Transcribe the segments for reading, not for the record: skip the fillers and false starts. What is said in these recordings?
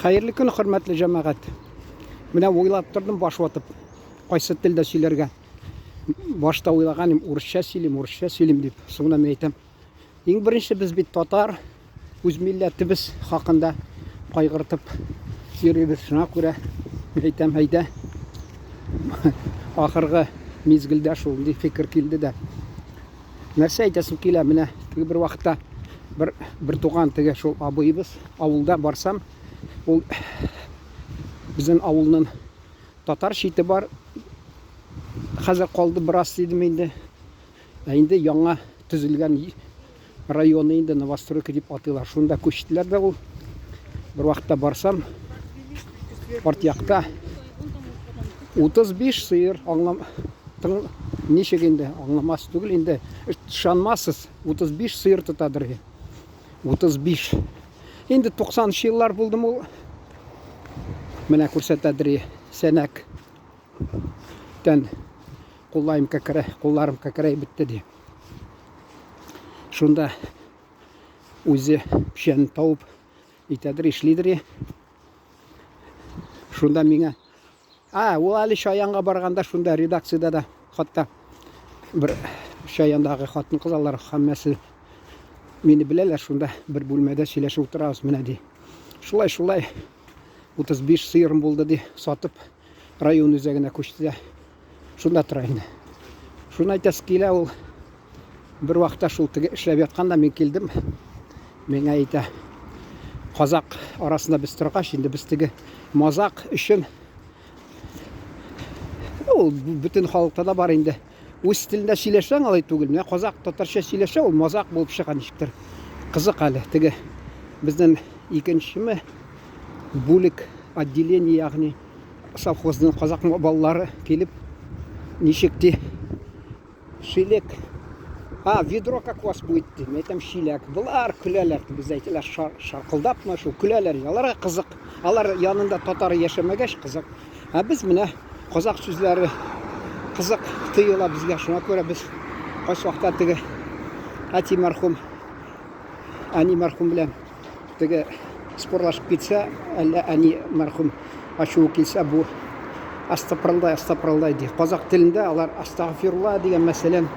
Хәерле көн, хөрмәтле җәмәгать. Менә уйлап тордым баш ватып, кайсы телдә сөйләргә. Башта уйлаган идем, урысча сөйлим, урысча сөйлим дип. Соңыннан мин әйтәм, иң беренче без бит татар, үз милләтебез хакында кайгыртып йөрибез. Шуңа күрә мин әйтәм, әйдә. Ахыргы мизгелдә шундый фикер килде дә. Нәрсә әйтәсем килә, менә теге бер вакытта бер бер туган теге шул абыебыз авылда барсам, ул безнең авылның татар чите бар. Хәзер калды бераз дидем инде. Ә инде яңа төзелгән районы инде новостройка дип атыйлар. Шунда күчтеләр дә ул. Бер вакытта барсам, арт якта 35 сыер аңлам тың ничек инде аңламас түгел инде ышанмассыз 35 сыер тотадыр 35 инде 90 еллар булдым ул менә күрсәтәдер сәнәк тән кулларым кәкрә кулларым кәкрәй бетте ди шунда үзе печән тауып итәдер ишлидер Шунда миңа А, ул әле Чаянга барганда шунда редакциядә дә хатта бер Чаяндагы хатын-кыз алар һәммәсе мине беләләр, шунда бер бүлмәдә сөйләшеп утырабыз менә ди. Шулай, шулай 35 сыерым булды ди, сатып район үзәгенә күчте дә. Шунда тора инде. Шуны әйтәсе килә, ул бер вакытта шул теге эшләп ятканда мин килдем. Миңа әйтә, казак арасында без торгач, инде без теге мазак өчен ул бөтен халыкта да бар инде. Үз телендә сөйләшсәң алай түгел. Менә казак татарча сөйләшә, ул мазак булып чыга ничектер. Кызык әле теге безнең икенчеме бүлек отделение, ягъни совхозның казак балалары килеп ничек ди шилек а ведро как у вас будет ди мин әйтәм чиләк болар көләләр без әйтәләр шар, шаркылдапмы шул көләләр аларга кызык алар янында татар яшәмәгәч кызык ә без менә казак сүзләре кызык тоела безгә шуңа күрә без кайсы вакытта теге әти мәрхүм әни мәрхүм белән Теге спорлашып китсә, әллә әни мәрхүм ачуы килсә, бу астапралдай, астапралдай ди. Казак телендә алар астагфирулла дигән мәсәлән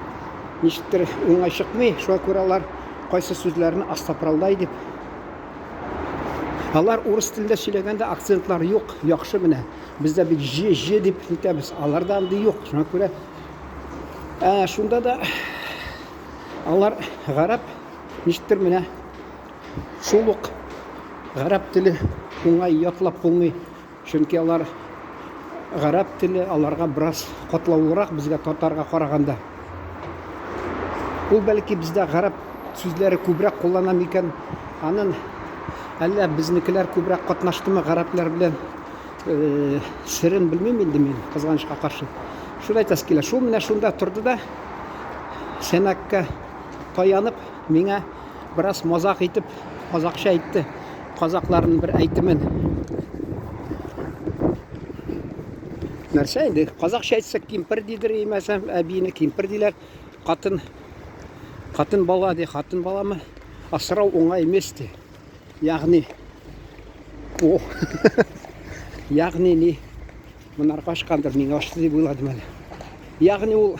ничектер уңай чыкмый, шуңа күрә алар кайсы сүзләрне астапралдай дип. Алар урыс телендә сөйләгәндә акцентлар юк, яхшы менә. Бездә бит ж, ж дип әйтәбез, аларда андый юк. Шуңа күрә ә, шунда да алар гарәп ничектер менә Шул ук гарәп теле уңай ятлап булмый, чөнки алар гарәп теле аларга бераз катлаулырак безгә татарга караганда. Ул бәлки бездә гарәп сүзләре күбрәк куллана микән? Анын әллә безнекеләр күбрәк катнаштымы гарәпләр белән? Э, серен белмим инде мин, кызганычка каршы. Шуны әйтәсе килә. Шул менә шунда торды да сәнәккә таянып миңа бераз мазак итеп казакча әйтте. Казакларның бер әйтемен. Нәрсә инде? Казакча әйтсәк, кимпер дидер, мәсәлән, әбине кимпер диләр. Катын катын бала ди, хатын баламы? Асрау уңай емес ди. Ягъни о ягъни ни монарга ачкандыр, миңа ачты дип уйладым әле. Ягъни ул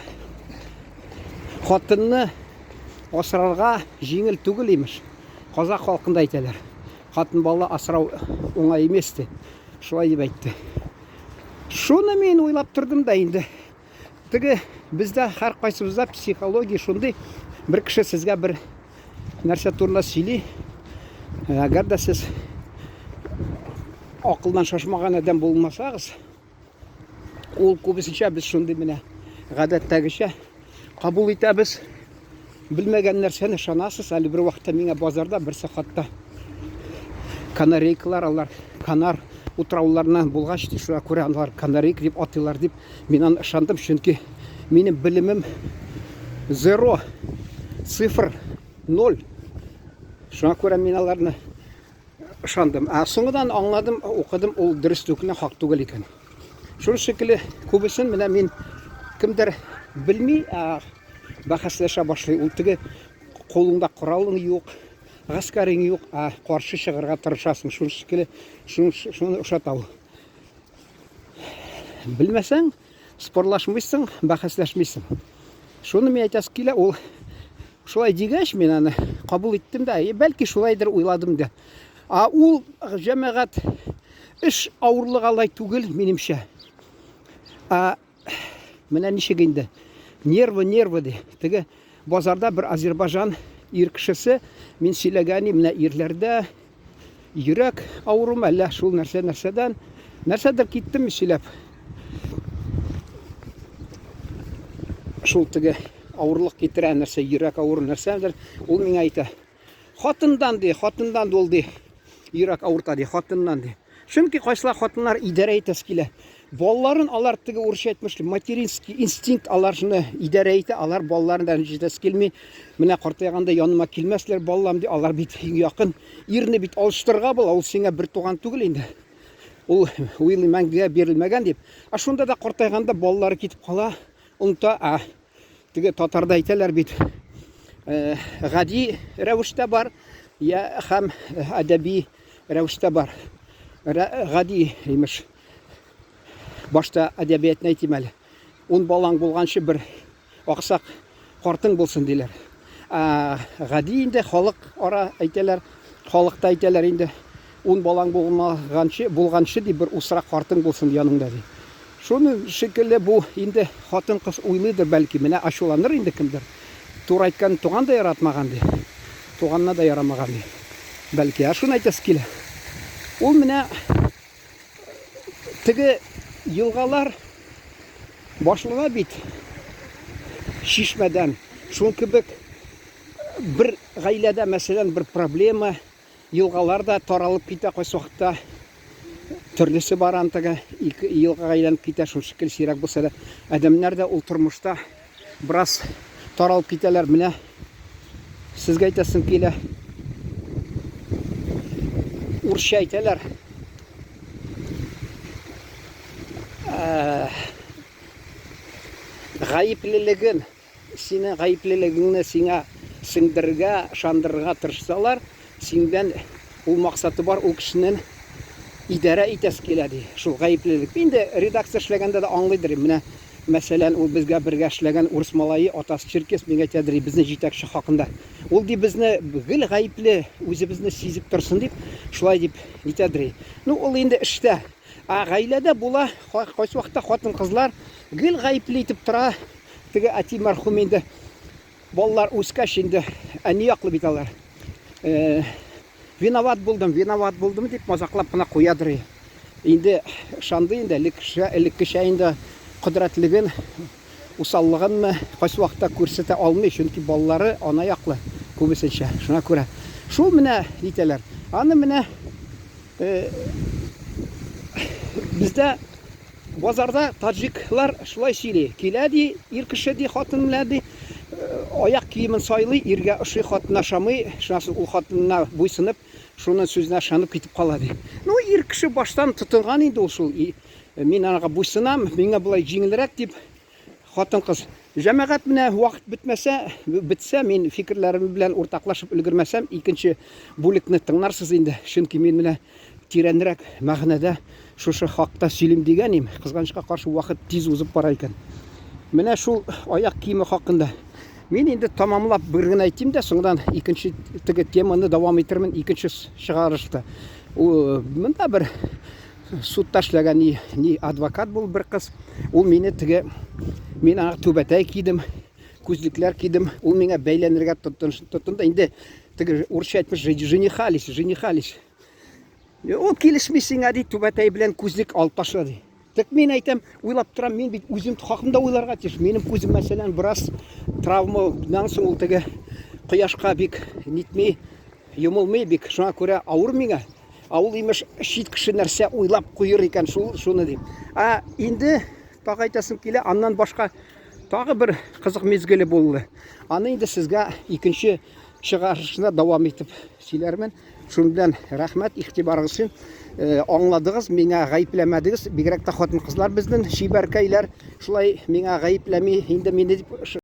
хатынны Асрарга җиңел түгел имеш. Казак халкында әйтәләр. Хатын бала асрау уңай емес ди. Шулай дип әйтте. Шуны мин уйлап тордым да инде. Теге бездә һәркайсыбызда психология шундый, бер кеше сезгә бер нәрсә турында сөйли. Әгәр дә сез акылдан шашмаган адәм булмасагыз, Ул күбесенчә без шундый менә гадәттәгечә кабул итәбез. Белмәгән нәрсәне ышанасыз. Әле бер вакытта миңа базарда берсе хатта канарейкалар алар Канар утрауларыннан булгач, шуңа күрә алар канарейка дип атыйлар дип мин аны ышандым, чөнки минем белемем зеро, цифр ноль. Шуңа күрә мин аларны ышандым. Ә соңыдан аңладым, укыдым, ул дөрес түгел, хак түгел икән. Шул шикелле күбесен менә мин кемдер белми, ә бәхәсләшә башлый. Ул теге кулыңда коралың юк, гаскәрең юк, ә каршы чыгарга тырышасың. Шуны шикелле, шуны, шуны ошата ул. Белмәсәң, спорлашмыйсың, бәхәсләшмисең. Шуны мин әйтәсе килә, ул шулай дигәч, мин аны кабул иттем дә, бәлки шулайдыр уйладым да. А ул җәмәгать эш авырлыгы алай түгел, минемчә. А менә ничек инде? Нервы, нервы ди. Теге базарда бер Азербайҗан ир кешесе, мин сөйләгән менә ирләрдә йөрәк авырумы әллә шул нәрсә нәрсәдән нәрсәдер киттем сөйләп. Шул теге авырлык китерә нәрсә, йөрәк авыру нәрсәдер, ул миңа әйтә. Хатындан ди, хатындан ул ди. Йөрәк авырта ди, хатыннан ди. Чөнки кайсылар хатыннар идарә итәсе килә. Балаларын алар теге урысча әйтмешли, материнский инстинкт алар шуны идарә итә, алар балаларын да рәнҗетәсе килми. Менә картайганда яныма килмәсләр балалам ди, алар бит иң якын. Ирне бит алыштырырга була, ул сиңа бер туган түгел инде. Ул уйлый мәңгегә бирелмәгән дип. Ә шунда да картайганда балалары китеп кала, оныта, ә Теге татарда әйтәләр бит, э, гади рәвештә бар, я һәм әдәби рәвештә бар. Гади, имеш. Башта әдәбиятны әйтим әле. Ун балаң булганчы бер аксак картың булсын диләр. Ә гади инде халык ара әйтәләр, халыкта әйтәләр инде. Ун балаң булмаганчы, булганчы ди, бер усрак картың булсын яныңда ди. Шуны шикелле бу инде хатын-кыз уйлыйдыр бәлки, менә ачуланыр инде кемдер. Туры әйткән туган да яратмаган ди. Туганна да ярамаган ди. Бәлки, ә шуны әйтәсе килә. Ул менә теге елгалар башлана бит чишмәдән. Шул кебек бер гаиләдә, мәсәлән, бер проблема, Елгалар да таралып китә кайсы вакытта. Төрлесе бар антага, ике елгага әйләнеп китә, шул шикелле сирәк булса да. Адәмнәр дә ул тормышта бераз таралып китәләр. Менә сезгә әйтәсем килә. Урысча әйтәләр. Ә, гаеплелеген Синең гаеплелегеңне сиңа сеңдерергә, ышандырырга тырышсалар, синдән ул максаты бар, ул кешенең идарә итәсе килә, ди. Шул гаеплелек. Инде редакция эшләгәндә дә аңлыйдыр. Менә, мәсәлән, ул безгә бергә эшләгән урыс малае, атасы черкес, миңа әйтәдер, безнең җитәкче хакында. Ул, ди, безне гел гаепле, үзебезне сизеп торсын дип, шулай дип нитәдер. Ну, ул инде эштә. Ә гаиләдә була, кайсы вакытта хатын-кызлар гел гаепле итеп тора. Теге әти мәрхүм инде балалар үскәч инде әни яклы бит алар. Э, виноват булдым, виноват булдым дип мазаклап кына куядыр. Инде ышанды инде, элеккечә, элеккечә инде кодрәтлеген, усаллыгынмы кайсы вакытта күрсәтә алмый, чөнки балалары ана яклы күбесенчә. Шуңа күрә шул менә нитәләр. Аны менә э, бездә Базарда таджиклар шулай сөйли. Килә ди, ир кеше ди, хатын белән ди, аяк киемен сайлый, иргә ошый, хатынына ошамый, шуннан соң ул хатынына буйсынып, шуның сүзенә ышанып китеп кала ди. Ну, ир кеше баштан тотынган инде ул шул. Мин анага буйсынам, миңа болай җиңелрәк дип, хатын-кыз. Җәмәгать менә вакыт бетмәсә, бетсә, мин фикерләрем белән уртаклашып өлгермәсәм, икенче бүлекне тыңларсыз инде. Чөнки мин менә тирәнрәк мәгънәдә шушы хакта сөйлим дигән им. Кызганычка каршы вакыт тиз узып бара икән. Менә шул аяк киеме хакында. Мин инде тамамлап бер генә әйтим дә, соңдан икенче теге теманы дәвам итермен, икенче чыгарышта. Монда бер судта эшләгән ни, ни адвокат бул бер кыз. Ул мине теге мин аңа түбәтәй кидем, күзлекләр кидем. Ул миңа бәйләнергә тотынды. Инде теге урысча әйтмеш, женихались, женихались. Ул килешми сиңа ди, түбәтәй белән күзлек алып ташла ди. Тик мин әйтәм, уйлап торам, мин бит үзем хакында уйларга тиеш. Минем күзем, мәсәлән, бераз травмадан соң ул теге кояшка бик нитми, йомылмый бик. Шуңа күрә авыр миңа. Ә ул имеш чит кеше нәрсә уйлап куер икән, шул шуны дим. Ә инде тагы әйтәсем килә, аннан башка тагы бер кызык мизгеле булды. Аны инде сезгә икенче чыгарышында дәвам итеп сөйләрмен. Шуның белән рәхмәт игътибарыгыз өчен. Э, аңладыгыз, миңа гаепләмәдегез. Бигрәк тә хатын-кызлар безнең чибәркәйләр шулай миңа гаепләми, инде мине дип.